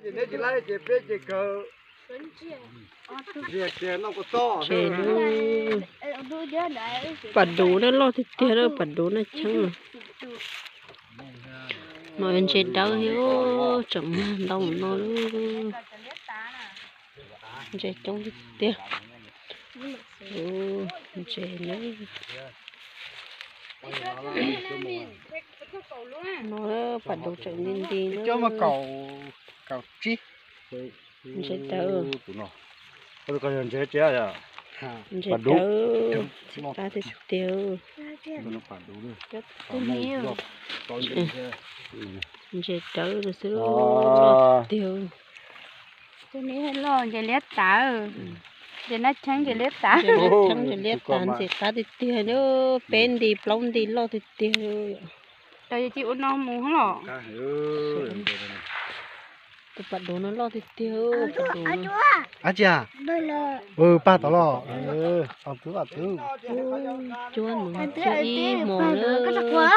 Ces lub pas duv na loj tiag tiag na, pas duv na cheeb. No ntses dawb thiab, tseem mag ntau no. Ntses coob tiag tiag. Ntses na. No pas duv tseem nti nti na. Ntses dawb. Ntses dawb, txim qab tiag tiag. Ntses dawb xwb, loj tiag. Tus me loj ntses liab tav, ntses nab cheeb ntses liab tav. Ntses liab tav ntxim qab tiag tiag, peb nti plaub nti loj tiag tiag. Tus pas duv na, tus pas duv no loj tiag tiag, pas duv. Ab tsi, pag tod los, cuab no, cuab ib hmos na.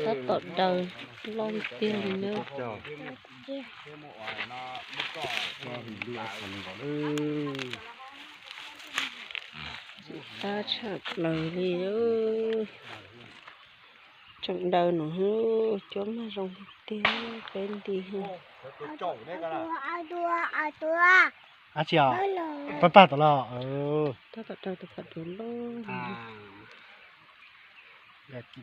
Tab tom daws, loj tiag tiag li na. Tab tshaj plaws li. Tseem daws no, cuab mag zoo tiag tiag, peb nti. Ab tsi, pag pag tod los, tab tom daws tus pas duv loj.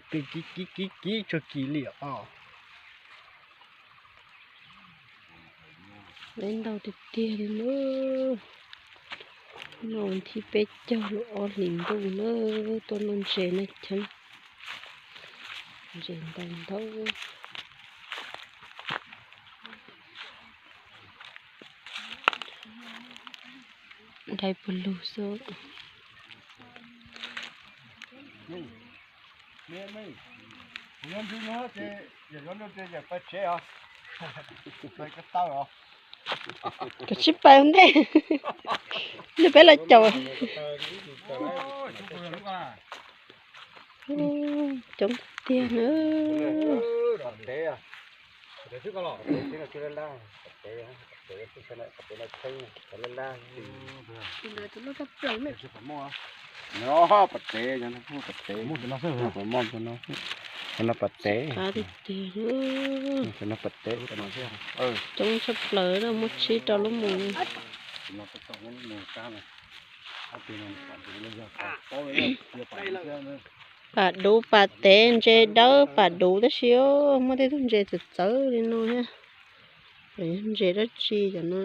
Kib kib kib tsuag kis li os. Peb ntau tiag tiag li na. No thib peb caug lub ob hlis ntuj na, tuaj noj ntses nab cheeb. Ntses ntau ntau. Dai pawg lug xwb. Koj tsis pais ua ntej, nws peb los caum. Coob tiag na. Pas tev, cov no pas tev, coob tshaj plaws na, muab tsib rau lub mus. Pas duv pas tev, ntses dawb pas duv tab sis muaj tej tug ntses txawv txawv li no thiab. Ntses dab tsi cov no?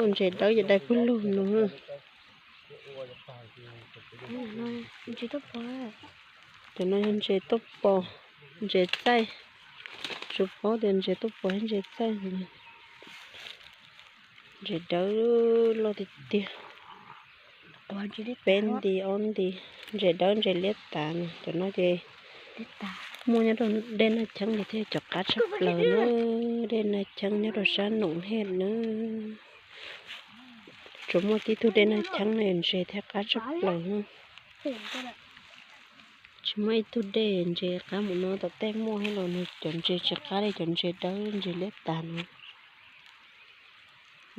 Ntses dawb ces dai pawg lug no. Cov no yog ntses tuaj pos, ntses txaij. Tsis paub tias ntses tuaj pos thiab ntses txaij. Ntses dawb loj tiag tiag. Peb nti ob nti. Ntses dawb ntses liab tav no, cov no ces muaj nyob rau dej Naj Cheeb ces thiaj cov qab tshaj plaws na. Dej Naj Cheeb nyob rau sab Noom Hej na. Tsuas muaj tib tug dej Naj Cheeb no ntses thiaj qab tshaj plaws na. Tsis muaj ib tug dej ntses qab mus no, tom tej muaj thiab los nws cov ntses tsis qab li cov ntses dawb ntses liab tag no.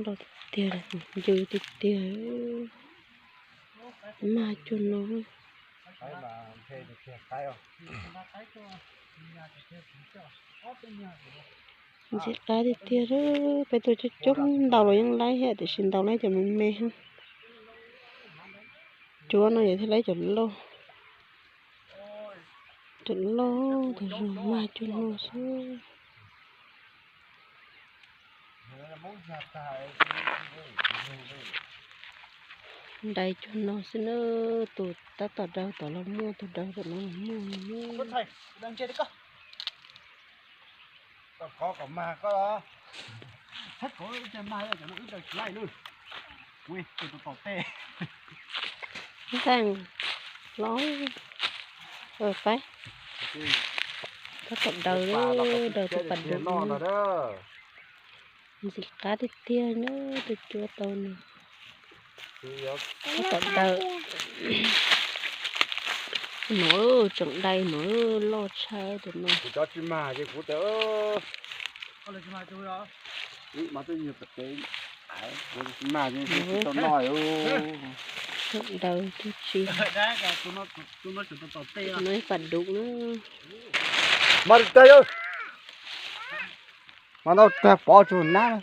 Loj tiag tiag, ncw tiag tiag. Mag cuag no. Ntxim qab tiag tiag, peb tuaj coob coob ntaus los yeej laib thiab, tiam sis ntaus laib cov me me. Cuab no yog thiaj laib cov loj. Cov loj tag zog mag cuag no xwb. Dai cuag no xwb na, tus tab tom daws tod los muaj, tus daws tom no los muaj. Nteej los, pab, tab tom daws, daws tus pas duv. Ntxim qab tiag tiag na, tus cuab tau no. Tab tom daws. No, tseem dai no, loj tshaj tus no. Kuv cov tsis mag ces kuv tias, mag tsis tau noj. Tseem daws twb tsis, no ib pas dub na. Mas tag, mas tag pov tsum nab.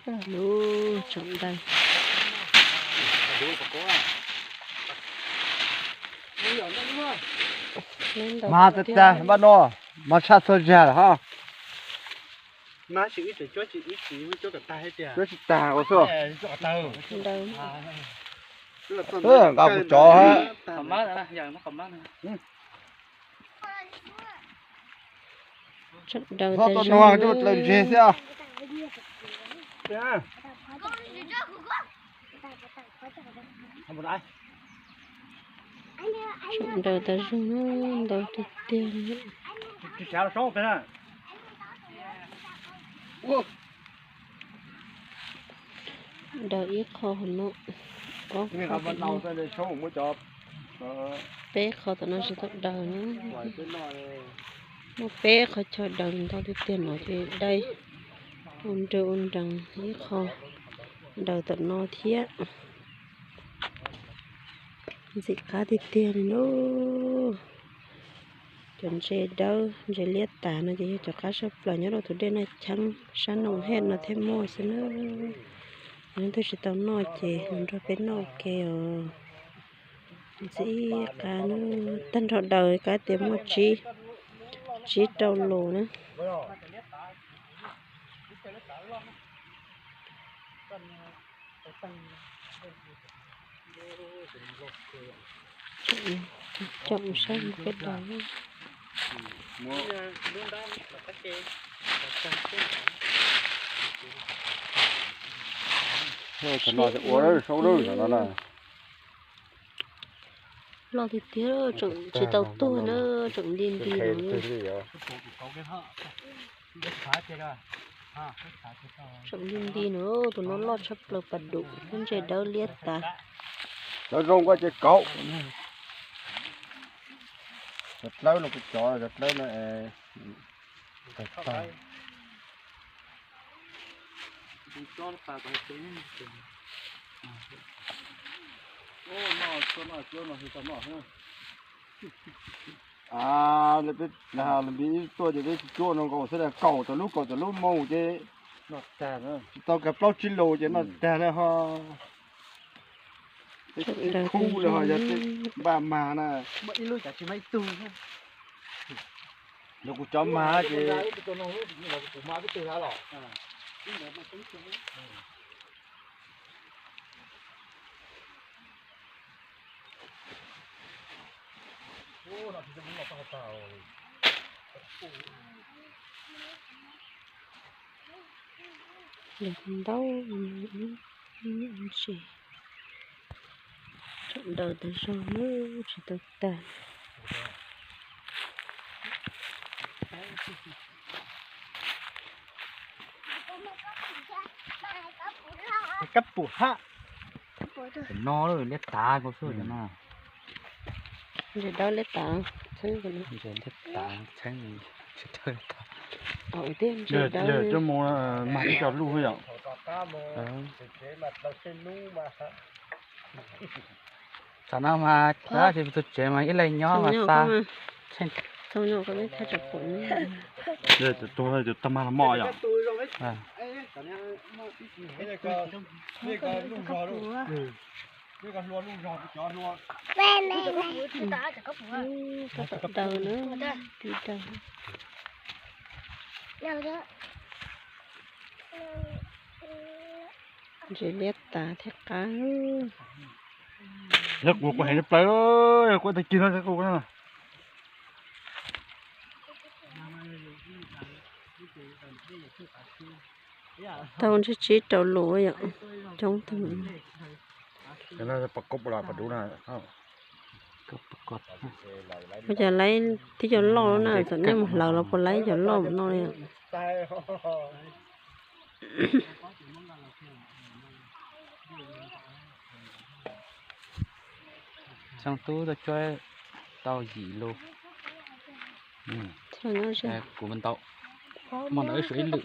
Tseem daws. Mas tag tag npaj no, mas tshaj txhua zag lawm hos. Cuab tsis tag ua xwb. Nqa kuv cov. Txhob tau nua coj dlaws ntseg xwb. Tseem daws tas zog, ntau tiag tiag li. Daws ib qho no, ob qho, peb qho tom no tsis tau daws na. Muaj peb qhov chaw daws ntau tiag tiag no ces dai ua nrawg ua nrees ib qho daws tom no thiab. Ntxim qab tiag tiag li lauj. Cov ntses dawb ntses liab tas no ces yog cov qab tshaj plaws nyob rau tus dej Naj Cheeb sab Noom Hej no thiaj muaj xwb na. Leej twg tsis tau noj ces los nrog peb noj ua ke os. Ntxim qab na, tag nrho daws qab tias muaj tsib, tsib rau lus na. Coj mus saib peb daws. Ua loj tiag tiag, tseem tsis tau tuag na, tseem nti nti no. Tseem nti nti no, tus no loj tshaj plaws pas dum, lub ntses dawb liab tas. Cov zoo koj ces kauv. Cov dlawb no kuv cov cov dlawb no es tawg tag. Peb tuaj ces peb tsis cuab no nkaus xwb, kaum tawm lub kaum tawm lub mus ces tsis tau kiag plaub tsib lus ces noj tag lawm ho. Peb khub lawm ho yog tej npaj mag na. Yog kuv cov mag ces Ntau ntsis, tseem daws tas zog na, tsis tau tag. Kab pum hab. Cov no liab tav kau xwb cov no. Ntses dawb liab tav txheeb, ntses liab tav txheeb, ntses dawb liab tav. Ntses dawb coj mus mag ib co luj yom. Tam no mas tab sis tus tsev mas ib leeg nyob mas xa. Tus tag mag los moj yom. Daws na, daws. Ntses liab tas thiab qab. Yog kuv kuv heev li plaws, yog kuv tag kis no kuv. Tau ntsib tsib rau lus yom, coob tag. Ua cas laib tib co loj na, txawm nej mus hlawv los puas laib cov loj no li. Xyoo tub tuaj cuab tau yim lus. Kuv ntau, muaj ntau ib suav ib lwm.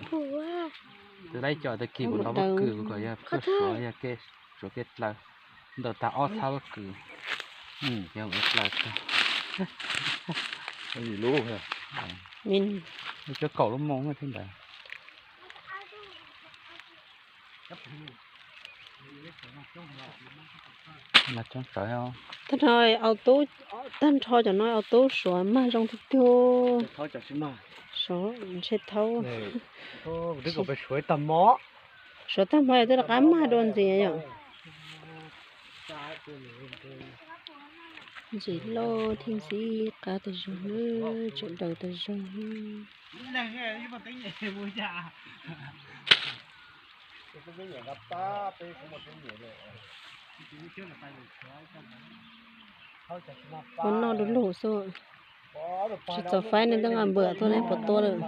Twb laib cov tag kis kuv ntau pob kws kuv kom yog phuaj suav yog ke, suav ke dlaws. Ntawm tag ob txhab pob kws, yog ua dlaws tag. Lub, cuaj kaum lub moos thiab ntawd. Tag nrho au tub, tag nrho cov no au tub suav mag zoo tiag tiag. Suav ntshe thaub. Suav tag hmo yog twb rov qab mag dua ntxiv yom. Ntxim loj thiab ntxim qab tas zog na, tseem daws tas zog. Ua noj du lug xwb, tsis txaus faib ne, twb nqa npawm tuaj ne, puas tua lawm.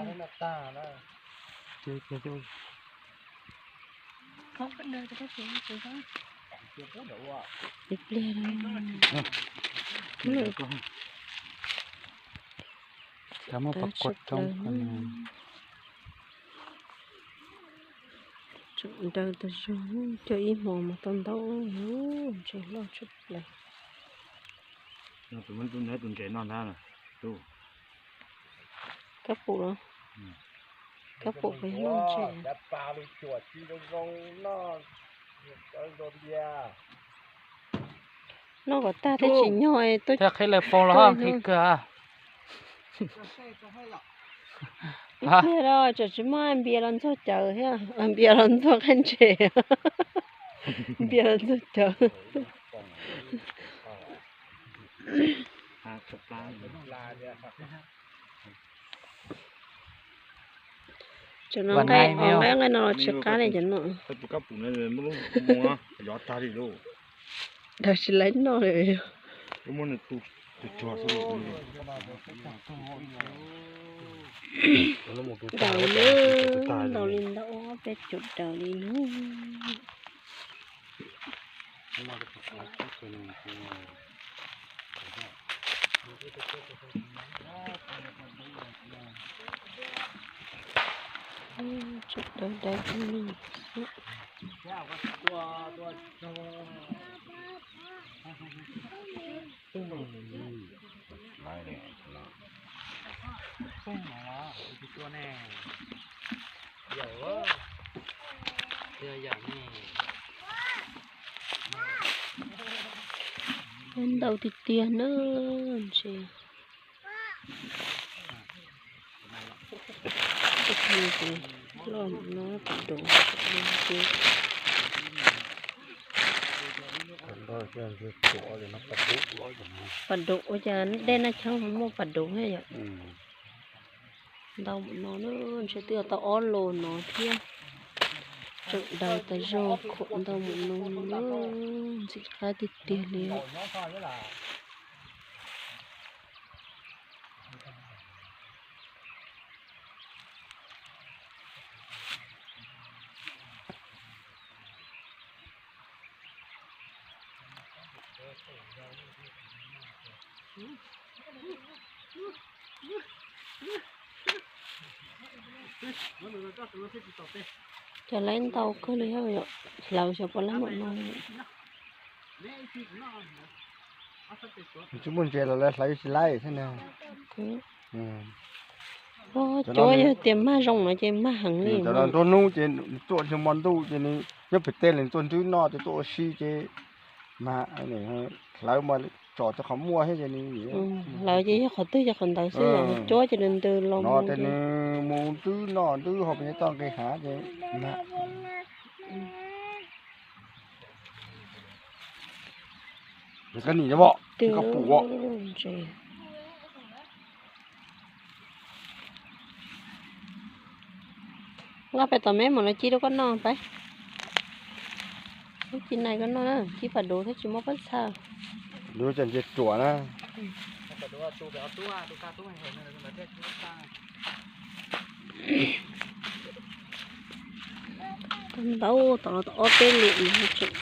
Ib pliag. Tseem daws tas zog, cog ib hmos mas tau ntau, ntshe loj tshaj plaws. Tus ntses no ntag, kab pum los, kab pum pes loj ntshe. Noj kom tag thiaj tsim nyog tuaj qhib lawv poob los nqhis kawg. Ib pliag los tseem tsis muaj npias los ntxuag cawv thiab, npias los ntxuag qab ntses, npias los ntxuag cawv. Cov no nqaij, nqaij no los tsis qab li cov no. Daws tsis laib noj li. Daws li ntau, peb caug daws li no. Tseem dawb dawb li xwb. Ntau tiag tiag na, ntshe. Loj no pas dum, pas dum ua cas dej Naj Cheeb ho muaj pas dum thiab yom. Ntau mus no na, ntshe twb tau ob los no thiab. Tseem daws tas zog khuam ntau mus no na, ntxim qab tiag tiag li. Cov laib ntau kawg li, hlawv xyov puas laib npaum no. Tsis muaj ntses los lawv hlawv tsis laib thiab na. Cuab yog tias mag zoo no ces mag heev li. Cov no nruab hnub ces nws tuaj ntshe hmo ntuj ces nws nyob pem tej los nws tuaj nrwb noj ces tuaj ua si ces mag, hlawv mas tsom tej qhov muaj thiab ces nws, hlawv ces yog qhov twg yog qhov ntawd xwb, cuab ces nws ntws los no ces nws mus nrwb noj nrwb hauv pes toj nqis hav ces mag. Koj nim os, koj pum os. Nqa pem tom me mom no ci rau koj noj peb. Ci nai koj noj na, ci pas duv thiab tsis muaj pob txha. Duv cov ntses ruam na. Ntau tom no tau ob peb lwm no tseem.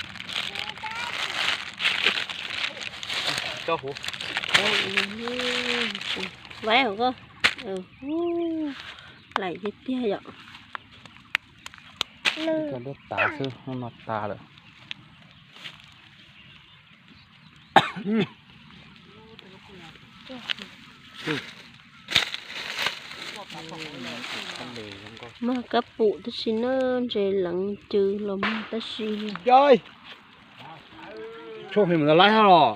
Vaib hauv koj. Hu, laim tiag tiag yom. Cov liab tav xwb, hnub no tas lawm. Mag kab pum tab sis na, ntses leev cws los mag tab sis li. Tshuaj phem mus laib hab los.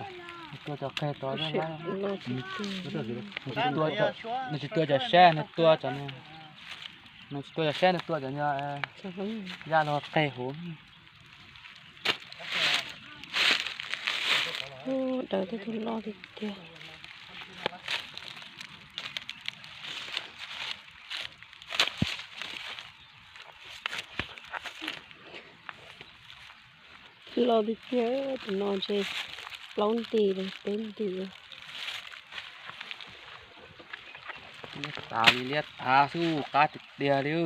Nws tsis tua cov sab, nws tua cov, nws tsis tua cov sab, nws tua cov yaj los qeg huv. Daws tej tug loj tiag tiag. Loj tiag tiag, tus no ntshe plaub nti los peb nti. Liab tav li, liab tav xwb, qab tiag tiag li.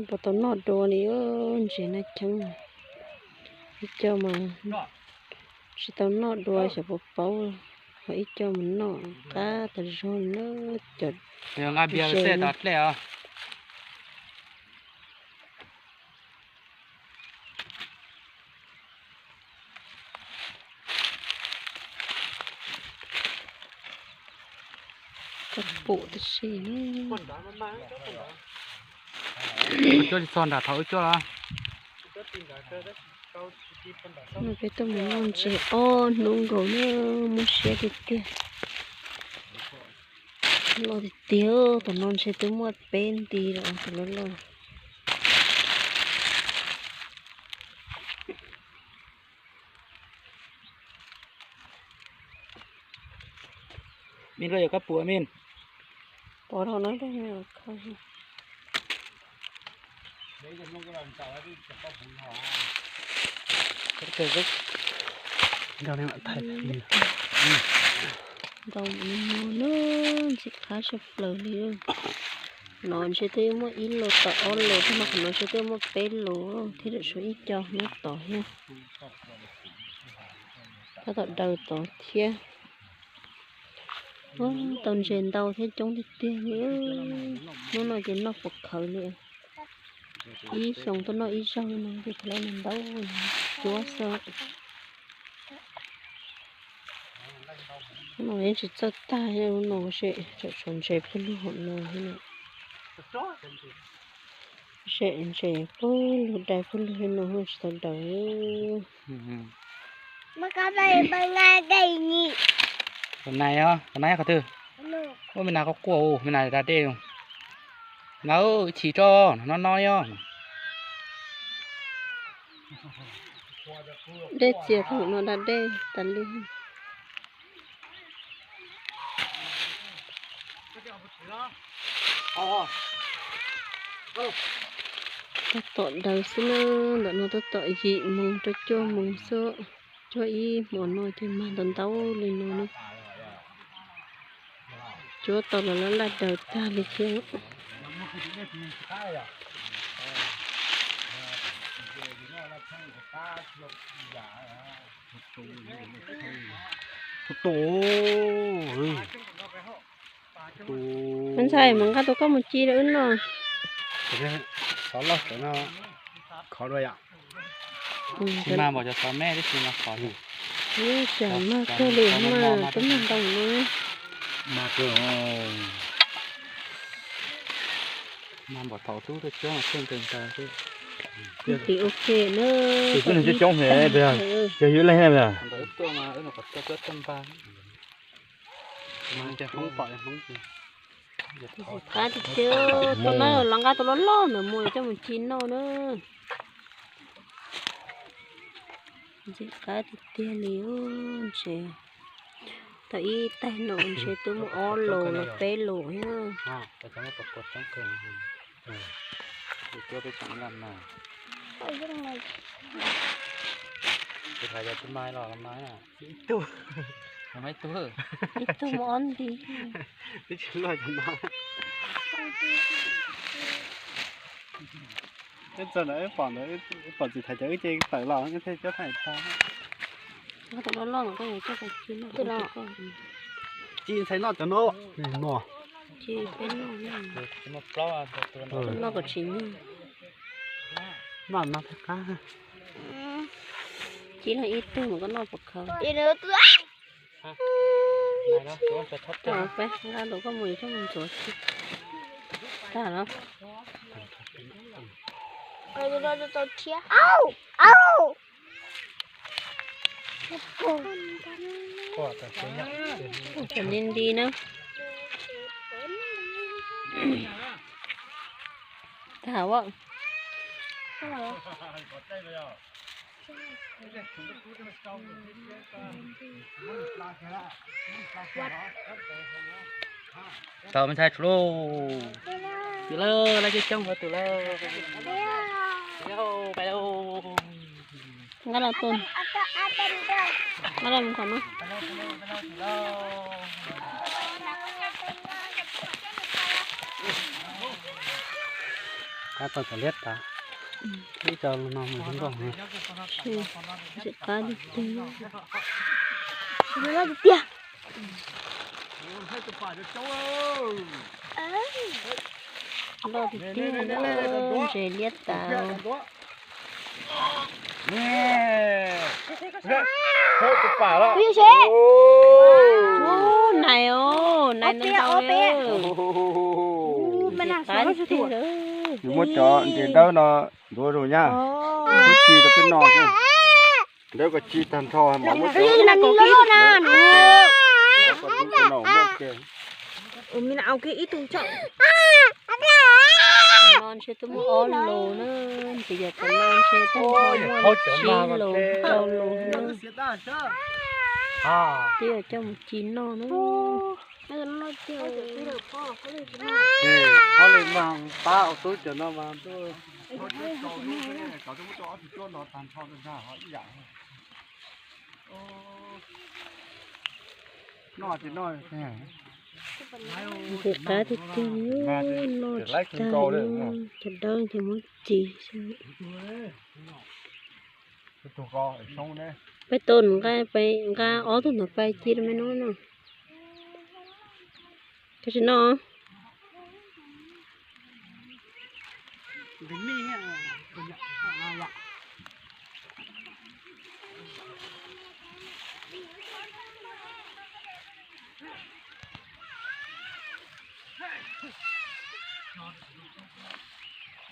Puas tau noj dua li, ntses naj cheeb. Ib co mas tsis tau noj dua xyov puas paub, ho ib co mas noj qab tas zog na. Cov nqa npias ntses tej no. Dlej os. Kab pum tab sis na. Wb cuab tsis txog nram thaum wb cuab los. Peb tuaj mus noj ntses ob hnub nkaus na, muaj siab tiag tiag. Loj tiag tiag, tus no ntshe twb muaj peb nti lawm, tus loj loj. Min, rau yog kab pum min. Pov rau no. Ntau no na, ntxim qab sab plaws li. No ntshe twb muaj ib los tom ob los, tab sis no qhov no ntshe twb muaj peb los thiab, tam suav ib co nyob tod thiab. Tab tom daws tod thiab. Tau ntses ntau thiab coob tiag tiag li. Hnub no ces noj puas khawv li. Ib xyoo tuaj noj ib zaug no ces thaum lawv ntau cuab xwb. Hnub no yeej tsis txawj tag, hnub no seb tseem tshuav ntses pheej lug hauv no thiab. Seb ntses pheej lug dai pheej lug li no tsis tau daws. Tus nais os, tus nais qhov twg? Ua me nas quaj quaj, me nas da dej. Nas, ib chim tso, no no os. Dej txias thaum no da dej tas li. Tab tom daws xwb na, ntawm no tab tom yim moos rau cuaj moos xwb. Cuaj ib hmo no ces mag ntau ntau li no na. Cuab tau los laj laj daws tag li thiab. Me ntxhais, mus nqa tus koj mus ci rau wb noj. Xov loj xov no khov dua yom. Tsis mag npaum cov xov me tib si mas khov. Ub, cas mag kawg li, mag twb mag ntau no. Mag kawg. Mag npaum thaum tub tuaj cuab mas kawg nkaus ntau xwb. Tig ok na. Tig xwb nws coob coob heev, yog yus leej na. Qab tiag tiag, tus no los nqa tus loj loj ntawd mus coj mus ci noj na. Ntxim qab tiag tiag li, ntshe tau ib taig no ntshe twb muaj ob los los peb los thiab. Ib tug, ib tug muaj ob nti. Wb txog ntawd wb pom ntawd, wb pom txiv thaiv cov wb ces tawm los thiaj cuab thaij tag. Tus loj loj no koj yuav coj mus ci noj. Ci ntxhais noj cov no. Ci peb noj, noj kom tsis nyuaj. Noj no thiaj qab. Ci los ib tug mas koj noj puas khaws. Peb nqa los koj mus coj mus ntxuav ci. Tag los. Cov li nti na. Tag os. Tau me ntxhais tsuv lauj. Tus lawm, lawv coob coob tus lawm. Pais lauj. Nkaj los tus, nkaj los mus kom no. Qab tau cov liab tas, ib co no mus zoo nkauj heev. Ntxim qab tiag tiag. Loj tiag tiag, ntses liab tas. Nais os, nais ntau ntau li. Ntxim qab tiag tiag. Nws muab cov ntses dawb no ntxuav zus nyab, muab ci rau peb noj xwb. Ntawd kom ci tag nrho mas muab cov no ntshe twb muaj ob lus na, ntxim yog cov no ntshe twb muaj tsib lus rau lus na. Twb yog coj mus ci noj na. Ces hauj lwm mas pab ua tub cov no mas noj ces noj, ntxim qab tiag tiag, noj tsis tag li, cov dawb ces muab ci xwb. Peb tuaj nqa, nqa ob tug ntawd pais ci rau me nub no. Koj tsis noj.